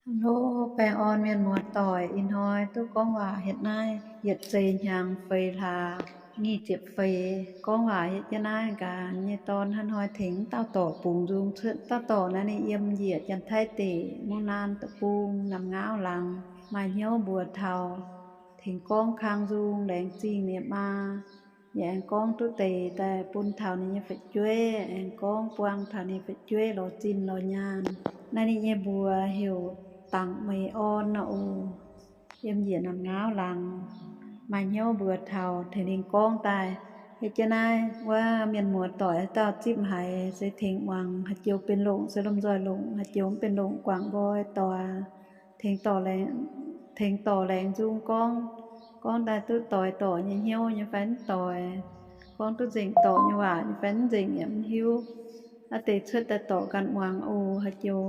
Hello, baengh orn mienh muoz-doic, ih hnoi duqv gorngv waac hietv naaiv, yietc zeiz hnyangx feix hlaax nyic ziepc feix. Gorngv waac hietv jienv naaiv gaax nyei dorn, hnangv hnoi tengx dauh dorc bungx nzung cuotv. Dauh dorc naaiv ninh yiem njiec Janx-Taiv deic, Mungv Naan deic-bung, Namx Ngaauv laangz, maaih hnyouv mbuox taux tengx gorngv kang nzung laengz zingh ninh maa. Yaac aengx gorngv duqv deix daaih bun taux ninh nyei fu'jueiv, aengx gorngv buang taux ninh fu'jueiv lorz zinh lorz nyaanh. Naaiv ninh nyei mbuox heuc Dangc Meih Orn nor oc. Yiem njiec Namx Ngaauv laangz, maaih hnyouv mbuox taux tengx ninh gorngv daaih. Hietv jienv naaiv wuov mienh muoz-doic haaix dauh zipv haiz se tengx muangx, haaix joux benx longc se lomh nzoih longc, haaix joux mv benx longc guangc nqoi doix. Tengx dorc laengz nzung gorngv, gorngv daaih duqv doix dorc nyei hnyouv nyei fai mv doix, gorngv duqv nzengc dorc nyei waac nyei fai mv nzengc yaac mv hiuv. Aav deix cuotv daaih dorc ganh muangx oc. Haaix joux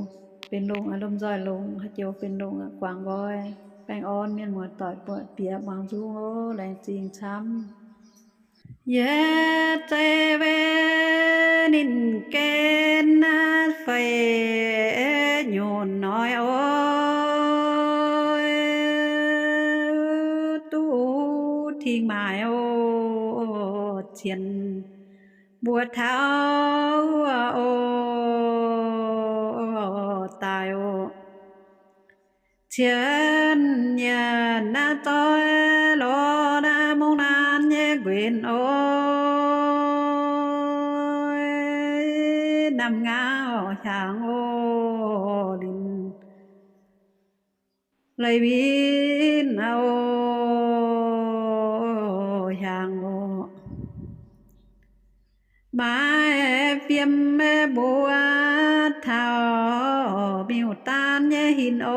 benx longc lomh nzoih longc, haaix joux benx longc guangc nqoi. Baengh orn mienh muoz-doic buatc bieqc muangx nzung oc. Laengz zingh camv. Yietc zeiz ninh gen feix nyunc noic oc, duqv tingx maaic oc, cien mbuo taux oc, daaih oc. Cien nyanc naaiv zoih lorz naaiv Mungv Naan nyei nquenc oc, Namx Ngaauv hiaangx oc, linh leiz win oc, hiaangx oc. Maaih fiem mbuo taux miuc-daan nyei hinc oc,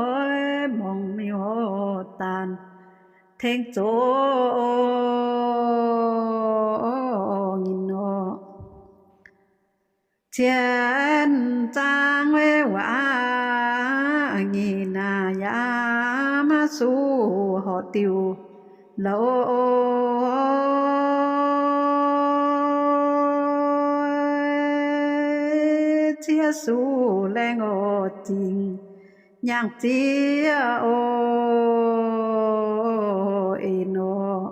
oix mongh miuc-daan tengx zoqc nyinh oc. Cien zaang wuov waac nyinh naaic yaac maiv suv horc diuh louc, ziex suv laengz oc, zingh nyaangh ziex oc, en oc.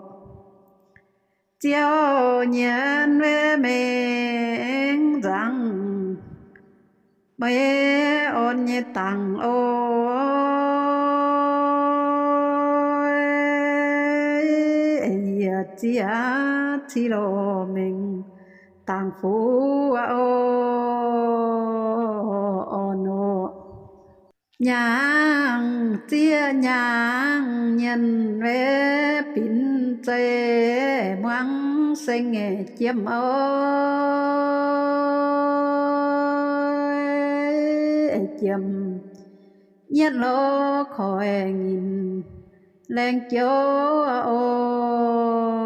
Ziouc nyienz wuov mengh nzangc, meih orn nyei dangc oc. Yietc ziex ci loz mengh dangc fuqv oc, orn oc. Nyaangh ziex nyaangh nyienz wuov binc zeiv muangx seng jiem oc, jiem nyietv lorz koiv nyinh laengz jouv oc,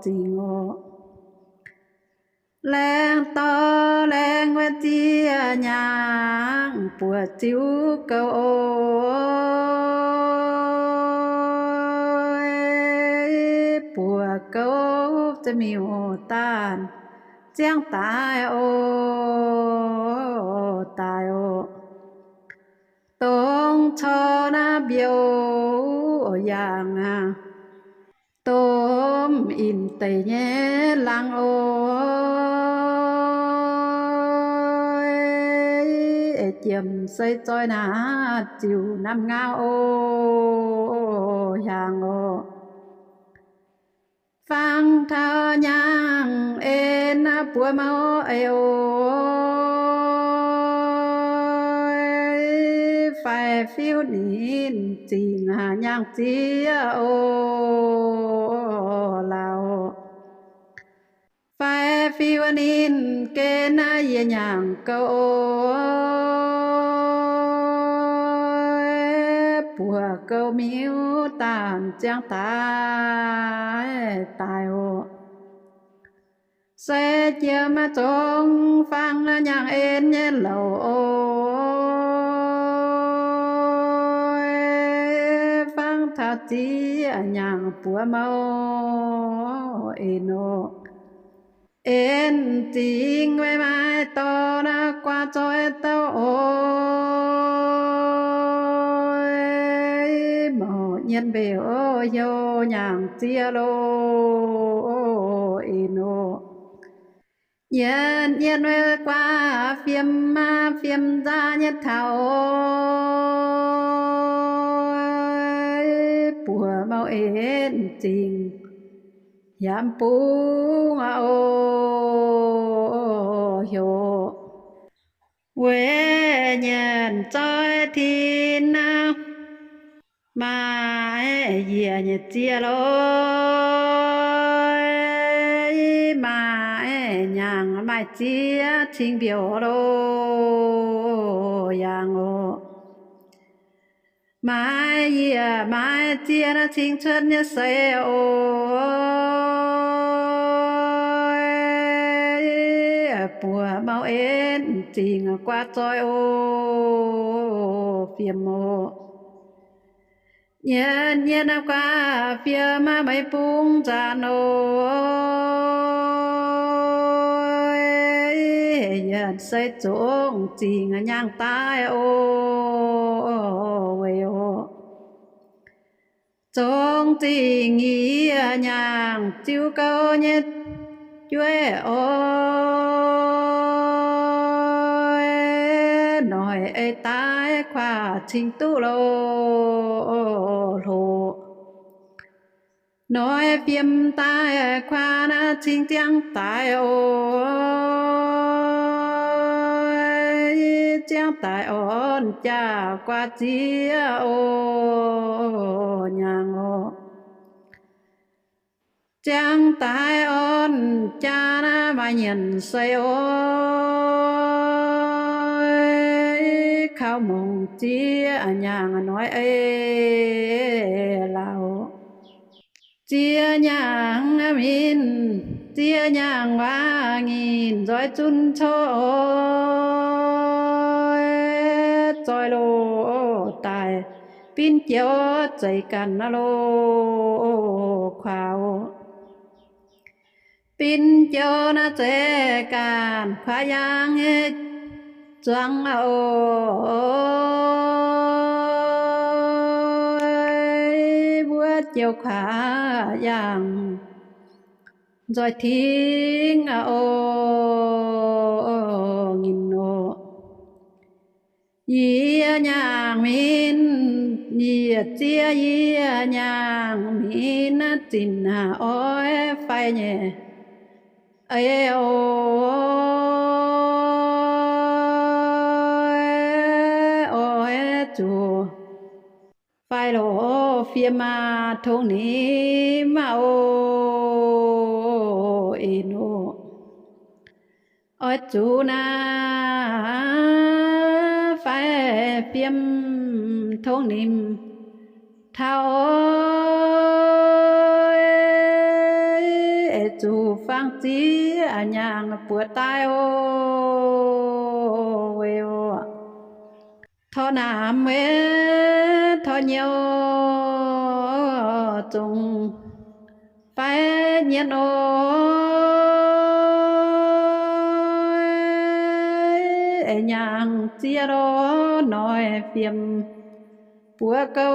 zingh oc. Laengz dorh laengz wuov ziex nyaangh buoz ziux gouv oc, buoz gouv za'miuc daanh ziangv daaih oc, daaih oc. Dongh corc naaiv mbiouh yangh aqv, domh inh deic nyei laangz oc, jiem sei zoih naaiv ziux namh ngau oc, hiaangx oc. Fangx taux nyaangh en buo mouv eix oc, fai fiuv ninh zingh nyaangh ziex oc, lauh. Fai fiuv ninh gen yie nyaangh gouv oc, buoz gouv miuc daanh ziangh daaih daaih oc. Se jiem zongx fangx nyaangh en nyei louc oc, fangx taux ziex nyaangh buo mouv en oc. En zingx meih maaih dorh naaiv guaax zoih douh oc. Mouc nyien mbeux oc, heuc nyaangc ziex loh, en oc. Nyien nyien meih guaax fiem maah, fiem nzaav nyei taux oc. Buoz mouc en zingh hiaamv bung oc, heuc weic nyanc zoih tin aqv. Maaih yiec nyei ziex loh, maaih nyaangc maaih ziex cing mbiouc loh, yangh oc. Maaih yiec maaih ziex naaiv cing cuotv nyei seix oc. Buoz mouc en zingh guaax zoih oc, fiem oc. Nyien nyien guaax fiem meih bung nzaanx oc. Yietc seix zongh zingh nyaangh daaih oc, weic oc. Zongh zingh yie nyaangh ziux gouv nyei jueiv oc. Noic ei daaih kuaah cing duqv loh, hloh. Noic fiem daaih kuaah naaiv cing ziangv daaih oc. Ziangv daaih orn jaax guaax ziex oc, nyaangh oc. Ziangv daaih orn jaax naaiv maaih nyienc seix oc. Kaux mungz ziex nyaangh noic ei lauh. Ziex nyaangh min, ziex nyaangh waac nginh nzoih zunv coqv oc. Zoih loh daaih binv joux zeiz ganh loh, kuaaux. Binv joux naaiv zeiz ganh kuaaux yaangh nyei zuangx oc. Wuov joux kuaaux yaangh nzoih tingv oc, nginh oc. Yie nyaangh min, yie ziex yie nyaangh min, zinc oix fai nyei ei oc. Oix zuqc fai loh fiem aqv, tongx nimc aqv oc, en oc. Oix zuqc naaiv fai fiem tongx nimc taux oc. Oix zuqc fangx ziex nyaangh buoz daaih oc, weic oc. Torv naamh weic torv nyouh zongh fai nyien oc. Nyaangh ziex loh noic fiem buoz gouv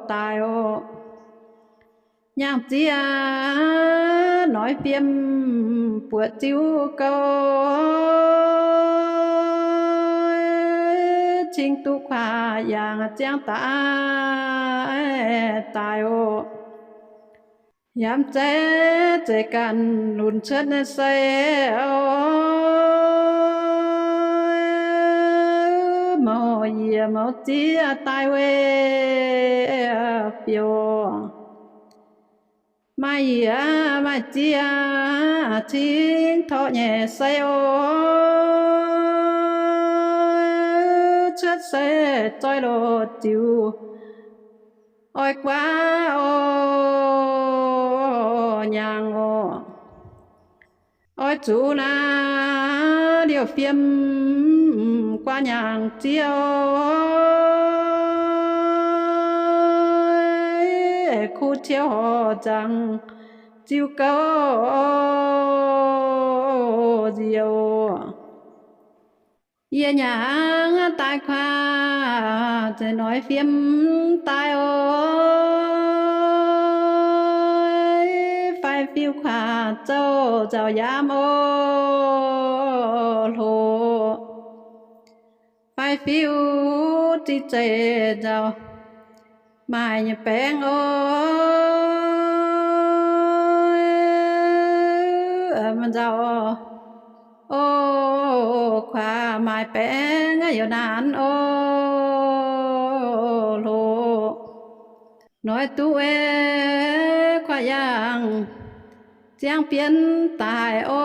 daaih oc. Nyaangh ziex noic fiem buoz ziux gouv, cing duqv kuaaic yangh ziangv daaih, daaih oc. Yaac mv zeiz zeiz ganh lunc cuotv nyei sei oc. Mouz yiec mouz ziex daaih weih biouv. Maaih yiec maaih ziex cingv torqv nyei sei oc. Cuotv sei zoih loh ziux oix guaav oc, nyaangh oc. Oix zuqc naaiv liouh fiem guaav nyaangh ziex oc. Kuv ciouv horc nzangc siou gouv nziex. Yie nyaangv daaih kuaaiv, zeiz noic fiem daaih oc. Fai fiuv kuaaiv zouv nzauh yaam oc hlo. Fai fiuv ziqc zeic nzauh maaih nyei baengh oc. Nzauh oc, kuaaiv maaih baengh youc naanc oc hlo. Noic duqv ei kuaaiv yangh ziangh bienv daaih oc.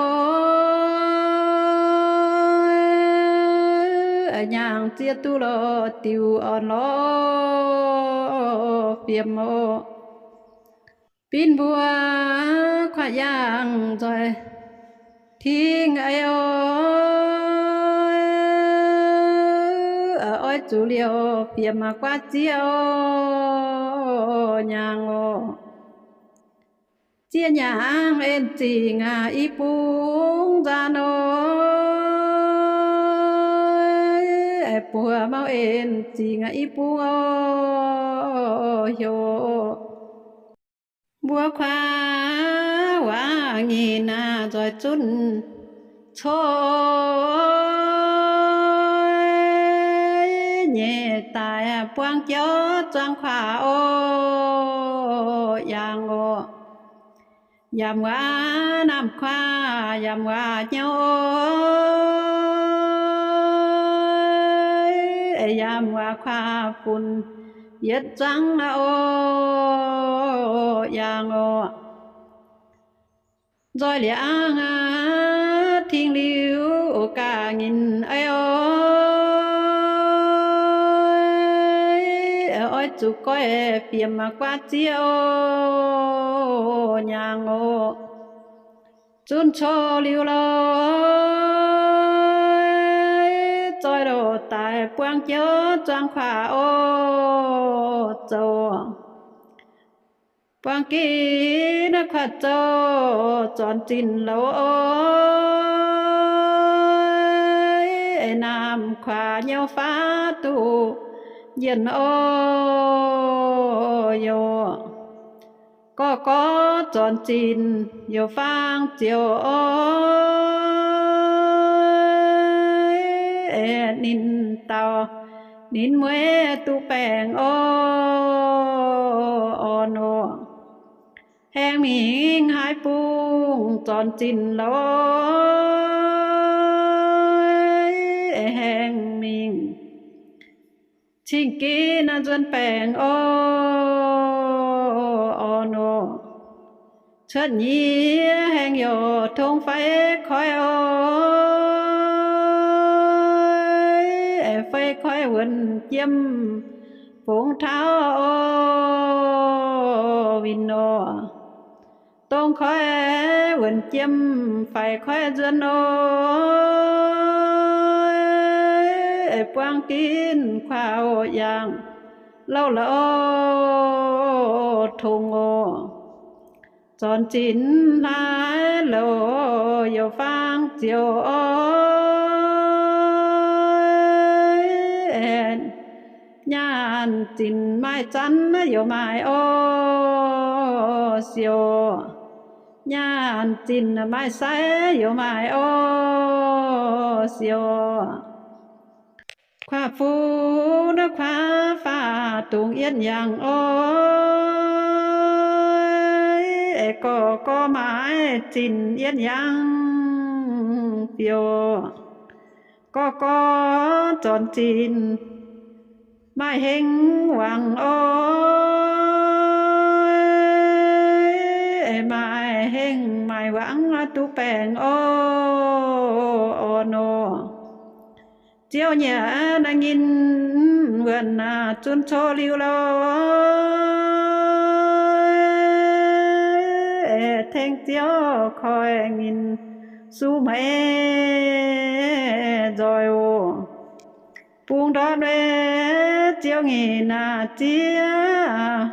Nyaangh ziex duqv lorh diuh orn lorh fiem oc. Binv mbuo kuaaiv yangh nzoih tingx ei oc. Oix zuqc liouh fiem guaav ziex oc, nyaangh oc. Ziex nyaangh en zingh i bung nzaan oc. Buoz mouh en zingh i bung oc hlo. Mbuo kuaaiv waac nyinh nzoih zunv cor nyei daaih buang jauv zuangx kuaav oc, yangh oc. Yamh waac naamh kuaav, yamh waac hnyouv oc. Yamh waac kuaav funx yietc zangv oc, yangh oc. Nzoih liangv tingx liuz gaax nyinh ei oc. Oix zuqc goiv fiem guaav ziex oc, nyaangh oc. Zunv cor liuz lorh, zoih loz daaih buang jauv zuangx kuaav oc, zoux. Buang ginv naaiv kuaav zoux zornc zinh loz oc. Naamh kuaav hnyouv faav duqv njien oc, yoc. Gorx gorx zornc zinh youc faang ziouc oc. Ninh dauh ninh mueiz duqv baengh oc, orn oc. Haengh mingh haaix bung zornc zinh loz, haengh mingh cing-ginv naaiv nzuonx baengh oc, orn oc. Cuotv nyiex haengh youc tong fai koiv oc, fai koiv wuonc jiem fungx taux oc, winh oc. Dongh koiv wuonc jiem fai koiv nzuonx oc, buang ginv kuaav oc, yangh louh la'oc, tong oc. Zornc zinh hlaax louc youc faang ziouc oc, nyaanh zinh maaih zanv youc maaih oc, siouc. Nyaanh zinh maaih sai youc maaih oc, siouc. Kuaav fuqv naaiv kuaav faah dungz yietv yangh oc, gorx gorx maaih zinh yietv yangh fiouc. Gorx gorx zornc zinh maaih hengx wangc oc, maaih hengx maaih wangc duqv baengh oc, orn oc. Ziouv nyei naaiv nyinh wuonh zunv cor liuz lorh, tengx Ziouv koi nyinh su meix nzoih oc. Bungx ndortv wei Ziouv nyei naaiv ziex